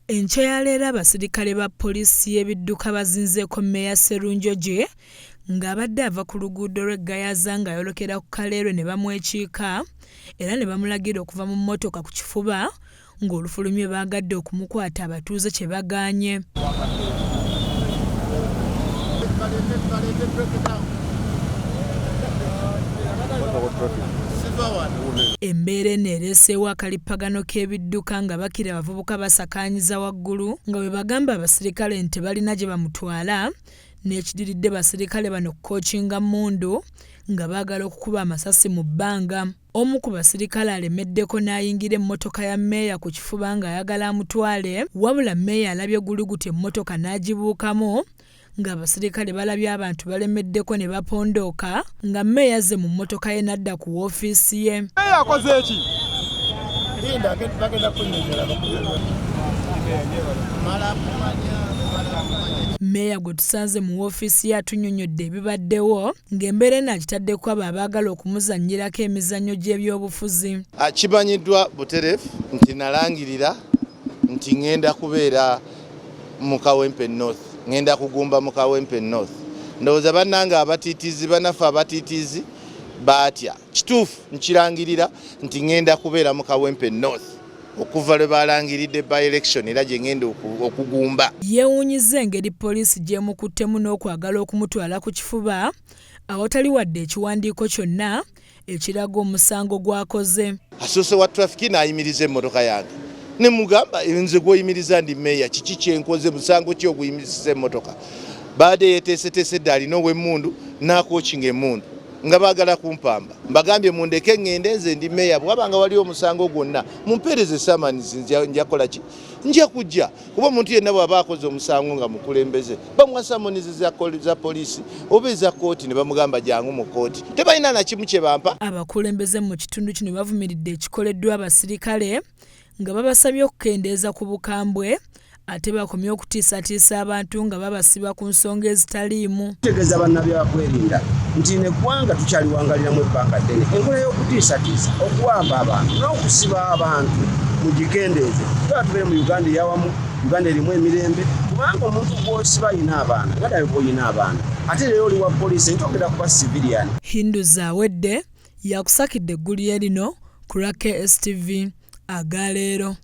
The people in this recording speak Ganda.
Enkya ya leero abasirikale ba poliisi y'ebidduka bazinzeeko Mmeeya Sserunjogi ng'abadde ava ku luguudo lw'e Gayaza ng'ayolekera ku Kaleerwe ne bamwekiika era ne bamulagira okuva mu mmotoka ku kifuba ng'olufulumye baagadde okumukwata abatuuze kye bagaanye. Embeera eno ereeseewo akalippagano k'ebidduka nga bakira abavubuka basakaanyiza waggulu nga bwe bagamba abasirikale nti tebalina gye bamutwala n'ekidiridde basirikale bano kukookinga mmundu nga baagala okukuba amasasi mu bbanga. Omu ku basirikale alemeddeko n'ayingira emmotoka ya mmeeya ku kifuba ng'ayagala amutwale wabula mmeeya alabye guli guti emmotoka n'agibuukamu ng'abasirikale balabye abantu balemeddeko ne bapondooka nga mmeeya azze mu mmotoka ye n'adda ku woofiisi ye. Mmeeya akoze ki? Mmeeya gwe tusanze mu woofiisi ye atunnyonnyodde ebibaddewo ng'embeera eno agitaddeko abo abaagala okumuzannyirako emizannyo gy'ebyobufuzi. Kimanyiddwa butereevu nti nalangirira nti ŋŋenda kubeera mu Kawempe North, ŋŋenda kugumba mu Kawempe North. Ndowooza bannange abatiitiizi, bannaffe abatiitiizi baatya. Kituufu nkirangirira nti ŋŋenda kubeera mu Kawempe North okuva lwe balangiridde by election era gye ŋŋenda okugumba. Yeewuunyizza engeri poliisi gy'emukuttemu n'okwagala okumutwala ku kifuba awatali wadde ekiwandiiko kyonna ekiraga omusango gw'akoze. Asoose wa traffic n'ayimiriza emmotoka yange ne mugamba nze gw'oyimiriza ndi meeya, kiki kye nkoze, musango ki oguyimirizisa emmotoka? Baadde yeeteeseteese dda alina ow'emmundu n'akookinga emmundu nga baagala kumpamba. Mbagambye mundeke ŋŋende nze ndi meeya, bwaba nga waliwo omusango gwonna mumpeereze summons nja kukola ki? Nja kujja kuba omuntu yenna bw'aba akoze omusango nga mukulembeze bamuwa summons za poliisi oba eza kkooti ne bamugamba jangu mu kkooti, tebalina na kimu kye bampa. Abakulembeze mu kitundu kino bavumiridde ekikoleddwa abasirikale nga babasabye okukendeeza ku bukambwe ate bakomye okutiisatiisa abantu nga babasiba ku nsonga ezitaliimu. Tutegeeza bannabyakwerinda nti lino eggwanga tukyaliwangaliramu ebbanga ddene. Enkola y'okutiisatiisa, okuwamba abantu n'okusiba abantu mugikendeeze. Twagala tubeere mu Uganda eyawamu, Uganda erimu emirembe kubanga omuntu gw'osiba alina abaana nga nawe bw'olina abaana ate leero oli wa poliisi enkya ogenda kuba civilian. Hindu Zawedde y'akusakidde eggulire lino ku lwa KSTV aga leero.